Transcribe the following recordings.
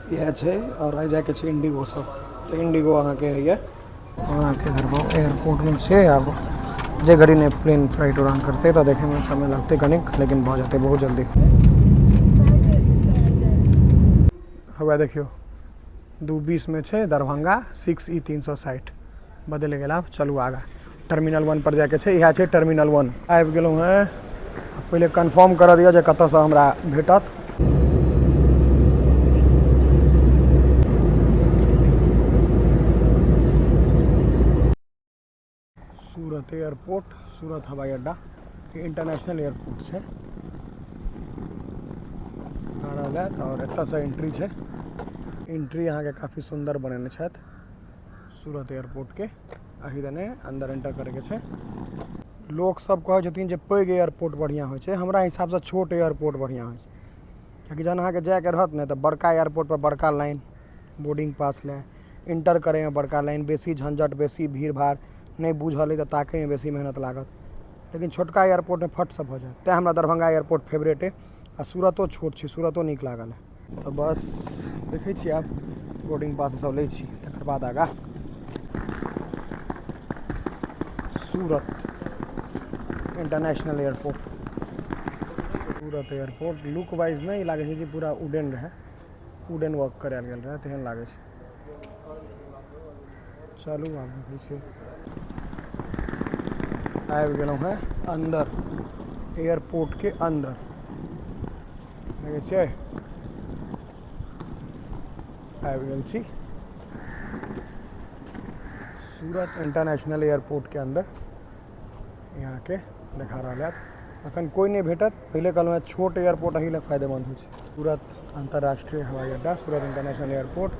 इएह छै आओर आइ जाइके छै इंडिगो सब तऽ इंडिगो अहाँके होइए। अहाँके दरभंगा एयरपोर्टमे छै। आब जे घड़ी नहि प्लेन फ्लाइट उड़ान करतै तऽ देखैमे समय लगतै कनिक, लेकिन भऽ जेतै बहुत जल्दी। हौवे देखियौ, 2:20मे छै दरभंगा, 6E 360 बदलि गेल। आब चलू आगाँ, टर्मिनल 1 पर जाइके छै। इएह छै टर्मिनल 1। आबि गेलहुँ हेँ। पहिले कन्फर्म करऽ दिअ जे कतऽसँ हमरा भेटत। सूरत एयरपोर्ट, सूरत हवाई अड्डा, इंटरनेशनल एयरपोर्ट छै रहल है। आओर एतऽसँ एंट्री छै। एंट्री अहाँके काफी सुन्दर बनेने छथि सूरत एयरपोर्टके। एहि दने अन्दर एंटर करैके छै। लोक सब कहै छथिन जे पैघ एयरपोर्ट बढ़िआँ होइ छै। हमरा हिसाबसँ छोट एयरपोर्ट बढ़िआँ होइ छै, कियाकि जहन अहाँके जाइके रहत ने, तऽ बड़का एयरपोर्टपर बड़का लाइन, बोर्डिंग पास लए इंटर करैमे बड़का लाइन, बेसी झंझट, बेसी भीड़ भाड़, नहि बुझल अइ तऽ ताकैमे बेसी मेहनत लागत। लेकिन छोटका एयरपोर्टमे फटसँ भऽ जायत। तैँ हमरा दरभंगा एयरपोर्ट फेवरेट अइ आ सूरतो छोट छै, सूरतो नीक लागल। तऽ बस देखै छी, आब बोर्डिंग पास सब लै छी, तकर बाद आगाँ। सूरत इंटरनेशनल एयरपोर्ट, सूरत एयरपोर्ट लुक वाइज नहि लागै छै कि पूरा उडेन रहै, वुडन वर्क करायल गेल रहै, तेहन लागै छै। चलू, आब देखै छियै। आबि गेलहुँ हेँ अन्दर, एयरपोर्टके अन्दर। देखै छियै, आबि गेल छी सूरत इंटरनेशनल एयरपोर्टके अन्दर। यहाँके देखा रहल है, अखन कोइ नहि भेटत। पहिले कहलहुँ हेँ, छोट एयरपोर्ट एहि लए फायदेमन्द होइ छै। सूरत अन्तर्राष्ट्रीय हवाई अड्डा, सूरत इंटरनेशनल एयरपोर्ट।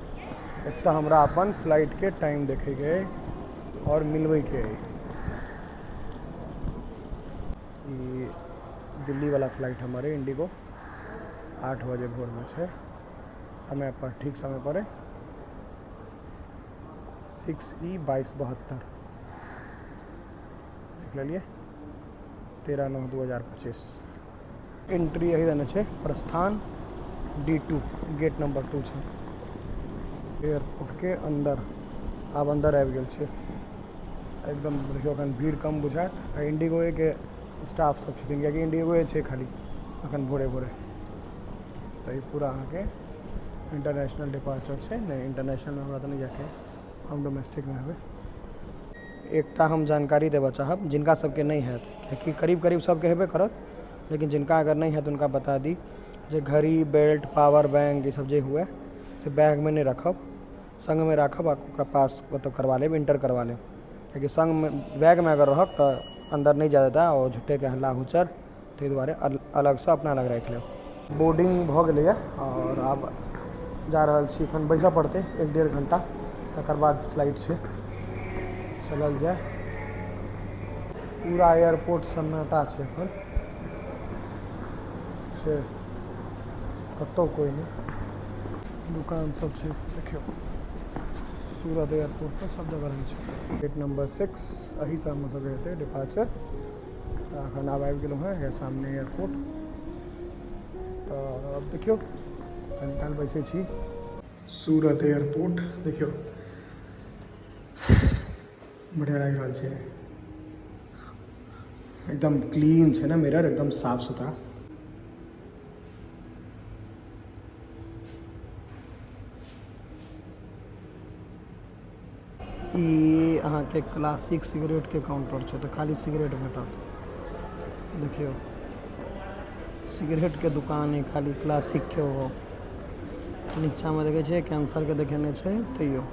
एतऽ हमरा अपन फ्लाइटके टाइम देखैके अइ आओर मिलबैके अइ। ई दिल्लीवला फ्लाइट हमर अइ, इंडिगो, 8 बजे भोरमे छै। समय पर, ठीक समय पर अइ। 6E 2272 देख लेलियै। 13/9/2025। एंट्री एही देने छै, प्रस्थान D2, gate number 2 छै एयरपोर्टके अन्दर। आब अन्दर आबि गेल छै एकदम। देखियौ, एखन भीड़ कम बुझायत आ इंडिगोएके स्टाफ सब छथिन, कियाकि इंडिगोए छै खाली एखन भोरे भोरे। तऽ ई पूरा अहाँके इंटरनेशनल डिपार्चर छै। नहि, इंटरनेशनलमे हमरा तऽ नहि जाइके, हम डोमेस्टिकमे हेबै। एकटा हम जानकारी देबऽ चाहब जिनका सबके नहि हैत, कियाकि करीब करीब सबके हेबे करत, लेकिन जिनका अगर नहि हैत हुनका बता दी जे घड़ी, बेल्ट, पावर बैंक, ई सब जे हुए से बैगमे नहि राखब, सङ्गमे राखब आ ओकरा पास मतलब करवा लेब, इंटर करवा लेब, कियाकि सङ्गमे बैगमे अगर रहत तऽ अन्दर नहि जाय देता आओर झूठेके हल्ला हुच्चर। ताहि दुआरे अलगसँ अपना लग राखि लेब। बोर्डिंग भऽ गेलैए आओर आब जा रहल छी। एखन बैसऽ पड़तै एक डेढ़ घण्टा, तकर बाद फ्लाइट छै। चलल जाय। पूरा एयरपोर्ट सन्नाटा छै एखन से, कतहु कोइ नहि। दुकान सब छै, देखियौ, सूरत एयरपोर्ट पर सब जगह रहै छै। गेट नंबर 6, एहिसँ हमर सबके हेतै डिपार्चर। तऽ एखन आब आबि गेलहुँ हेँ सामने एयरपोर्ट। तऽ आब देखियौ, कनि काल बैसै छी। सूरत एयरपोर्ट देखियौ, बढ़िआँ लागि रहल छै। एकदम क्लीन छै ने, मिरर एकदम साफ सुथरा। ई अहाँके क्लासिक सिगरेटके काउंटर छै, तऽ खाली सिगरेट भेटत। देखियौ, सिगरेटके दुकान है खाली क्लासिकके। ओहो नीचाँमे देखै छियै, कैंसरके देखेने छै। तैयो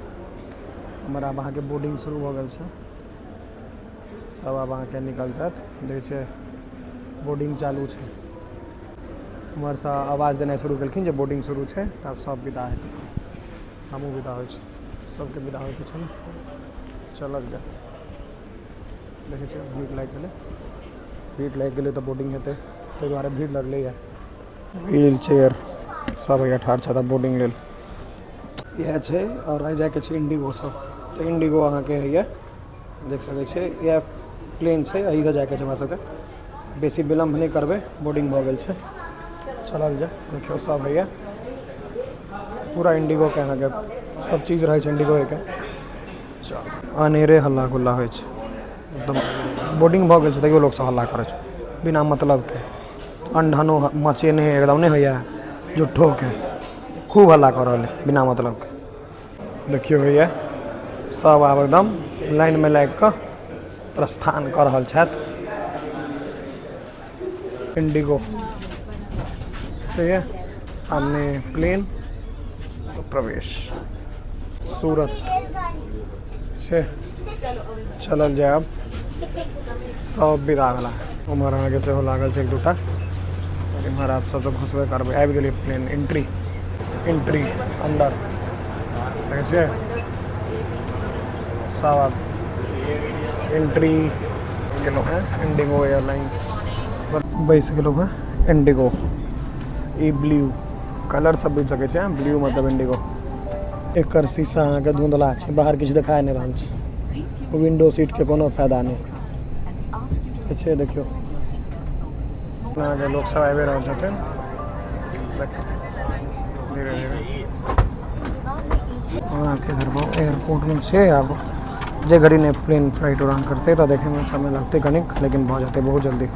हमर आब अहाँके बोर्डिंग शुरू भऽ गेल छै। सब आब अहाँके निकलतथि। देखै छियै, बोर्डिंग चालू छै। उम्हरसँ आवाज देनाइ शुरू केलखिन जे बोर्डिंग शुरू छै। तऽ आब सब विदा हेतै, हमहूँ विदा होइ छी। सबके विदा होइके छै ने। चलल जाय। देखै छियै, भीड़ लागि गेलै। भीड़ लागि गेलै तऽ बोर्डिंग हेतै, ताहि दुआरे भीड़ लगलैए। व्हील चेयर सब होइए ठाढ़ छथि बोर्डिंग लेल। इएह छै आओर आइ जाइके छै इंडिगो सब, तऽ इंडिगो अहाँके होइए। देख सकै छियै, इएह प्लेन छै, एहिसँ जाइके छै हमरा सबके। बेसी विलम्ब नहि करबै, बोर्डिंग भऽ गेल छै, चलल जाय। देखियौ, सब होइए। पूरा इंडिगोके अहाँके सब चीज रहै छै इंडिगोके। अनेरे हल्ला गुल्ला होइ छै एकदम। बोर्डिंग भऽ गेल छै तैयो लोकसभ हल्ला करै छै बिना मतलबके। अनढनो मचेने एकदम नहि होइए झूठोके खूब हल्ला कऽ रहल अइ बिना मतलबके। देखियौ होइए सब आब एकदम लाइनमे लागि कऽ प्रस्थान कऽ रहल छथि। इंडिगो सही है, सामने प्लेन प्रवेश सूरत से चलल जाय। आब सब विदा भेला। उम्हर अहाँके सेहो लागल छै एक दूटा। इम्हर आब सब तऽ घुसबे करबै। आबि गेलै प्लेन। एंट्री, एंट्री अन्दर देखै छियै। सब आब एंट्री गेलहुँ हेँ। इंडिगो एयरलाइंस बैस गेलहुँ हेँ। इंडिगो ई ब्लू कलर सब बुझि सकै छै। ब्लू मतलब इंडिगो। एकर शीशा अहाँके धुंधला छै, बाहर किछु देखाए नहि रहल छै। विंडो सीटके कोनो फायदा नहि छै। देखियौ, अहाँके लोक सब आबि रहल छथिन। देखियौ धीरे धीरे अहाँके इधर एयरपोर्टमे छै। आब जे घड़ी नहि प्लेन फ्लाइट उड़ान करतै तऽ देखैमे समय लगतै कनिक, लेकिन भऽ जेतै बहुत जल्दी।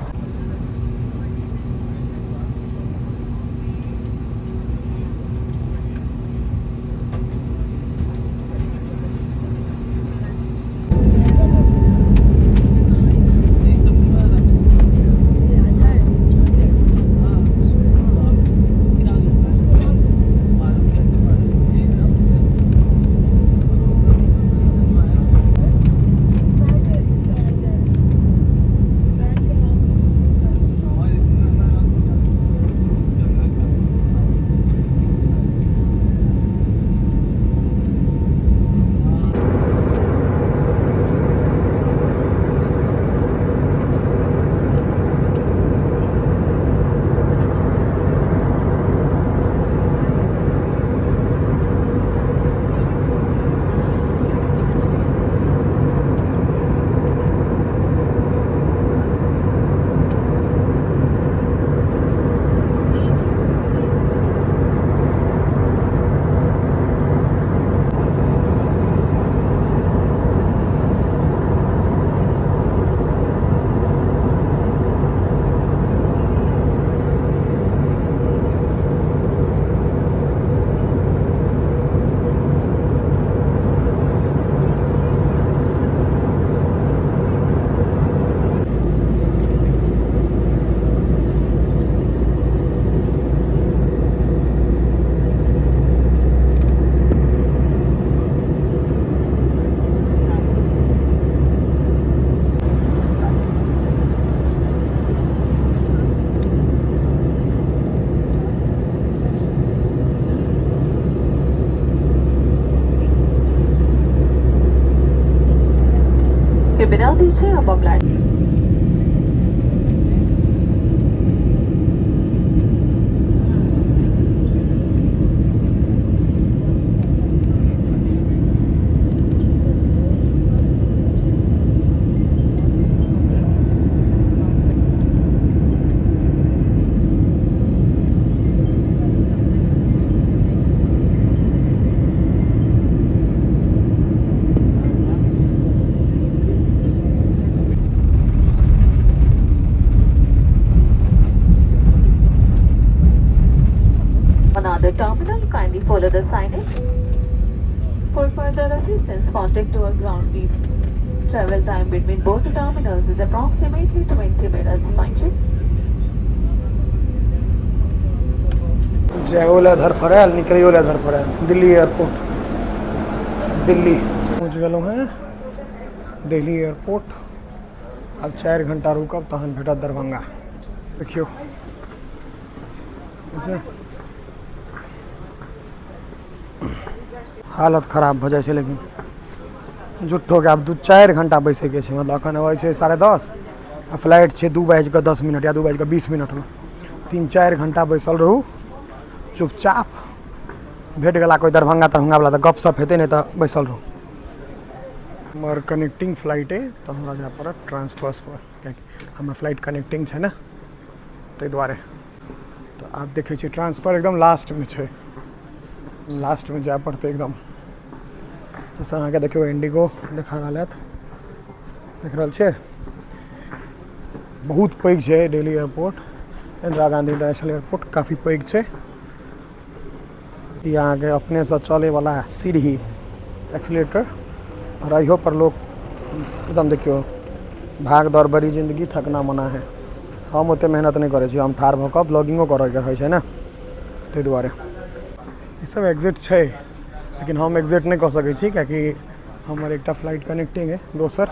વિનંતી છે અબબલાટ. Another terminal, kindly follow the signage. For further assistance, contact our ground team. Travel time between both terminals is approximately 20 minutes. Thank you. जाइयो लए धरफड़ायल, निकलैयो लए धरफड़ायल। दिल्ली एयरपोर्ट, दिल्ली पहुँच गेलहुँ हेँ। दिल्ली एयरपोर्ट आब 4 घंटा रुकब तहन भेटत दरभंगा। देखियौ अच्छा, हालत खराब भऽ जाइ छै। लेकिन झूठोके आब 2-4 घंटा बैसैके छै। मतलब एखन अबै छै 10:30 आ फ्लाइट छै 2:10 या 2:20मे। 3-4 घंटा बैसल रहू चुपचाप। भेट गेला कोइ दरभंगा तरभंगावला तऽ गपशप हेतै, नहि तऽ बैसल रहू। हमर कनेक्टिंग फ्लाइट अइ तऽ हमरा जाय पड़त ट्रांसफर्स पर, कियाकि हमर फ्लाइट कनेक्टिंग छै ने, ताहि दुआरे। तऽ आब देखै छियै, ट्रांसफर एकदम लास्टमे छै। लास्टमे जाय पड़तै एकदम। जैसे अहाँके देखियौ, इंडिगो देखा रहल हैत, देख रहल छियै। बहुत पैघ छै Delhi airport, Indira Gandhi international airport काफी पैघ छै। ई अहाँके अपनेसँ चलैवला सीढ़ी, एक्सलेटर, आओर अहियो पर लोक एकदम। देखियौ, भाग दौड़ भरी जिन्दगी, थकना मना है। हम ओते मेहनत नहि करै छी। हम ठाढ़ भऽ कऽ ब्लॉगिंगो करैके रहै छै ने, ताहि दुआरे। ई सब एग्जिट छै, लेकिन हम एग्जिट नहि कऽ सकै छी, कियाकि हमर एकटा फ्लाइट कनेक्टिंग अइ दोसर।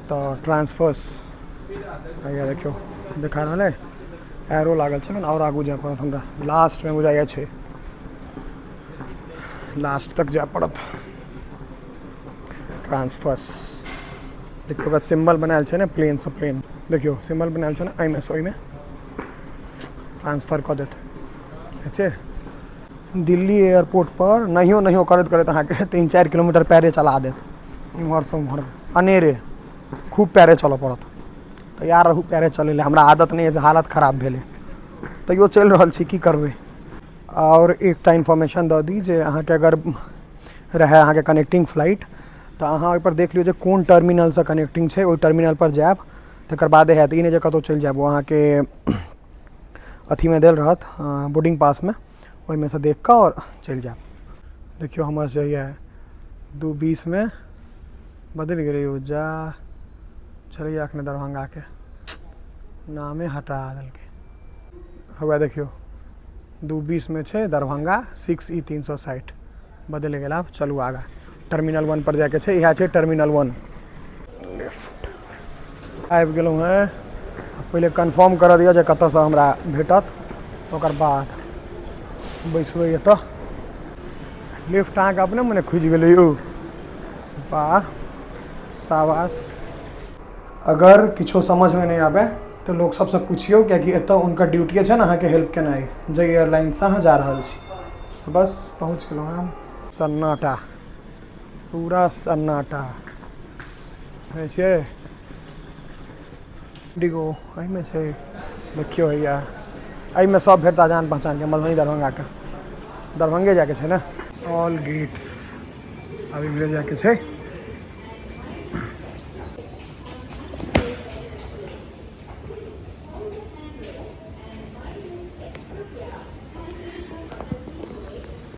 तऽ ट्रांसफर्स हैया, देखियौ, देखा रहल अइ, एरो लागल छै। आओर आगू जाय पड़त हमरा। लास्टमे बुझाइया छै, लास्ट तक जाय पड़त। ट्रांसफर्स देखियौ, ओकर सिम्बल बनायल छै ने, प्लेनसँ प्लेन। देखियौ, सिम्बल बनायल छै ने, एहिमे सँ ओहिमे ट्रांसफर कऽ देत छै। दिल्ली एयरपोर्ट पर नहियो नहियो करैत करैत अहाँके 3-4 किलोमीटर पैरे चला देत इम्हरसँ उम्हर। अनेरे खूब पैरे चलऽ पड़त। तैयार रहू पैरे चलै लए। हमरा आदत नहि अछि, हालत खराब भेलै, तैयो चलि रहल छी, की करबै? आओर एकटा इन्फॉर्मेशन दऽ दी जे अहाँके अगर रहए अहाँके कनेक्टिंग फ्लाइट, तऽ अहाँ ओहिपर देख लियौ जे कोन टर्मिनलसँ कनेक्टिंग छै। ओहि टर्मिनलपर जायब, तकर बादे हैत। ई नहि जे कतहु चलि जायब। ओ अहाँके अथीमे देल रहत, बोर्डिंग पासमे, ओहिमे सँ देख कऽ आओर चलि जायब। देखियौ, हमर जे यऽ 2:20मे बदलि गेलै। ओ जा छलैए एखने दरभंगाके, नामे हटा देलकै। हौवे देखियौ, 2:20मे छै दरभंगा, 6E 360। बदलि गेल। आब चलू आगाँ, टर्मिनल 1 पर जाइके छै। इएह छै टर्मिनल 1। लिफ्ट आबि गेलहुँ हेँ। पहिले कन्फर्म करऽ दिअ जे कतऽसँ हमरा भेटत, ओकर बाद बैसबै एतऽ। लिफ्ट अहाँके अपने मने खुजि गेलै यौ। वाह, शाबाश! अगर किछो समझमे नहि आबै तऽ लोक सबसँ पुछियौ, कियाकि एतऽ हुनकर ड्यूटिए छनि अहाँके हेल्प केनाइ, जाहि एयरलाइनसँ अहाँ जा रहल छी। बस, पहुँच गेलहुँ हम। सन्नाटा, पूरा सन्नाटा होइ छियै। इंडिगो एहिमे छै। देखियौ, हैया एहिमे सब भेटता जान पहचानके मधुबनी, दरभंगाके। दरभंगे जाइके छै ने? ऑल गेट्स, अभी इम्हरे जाइके छै।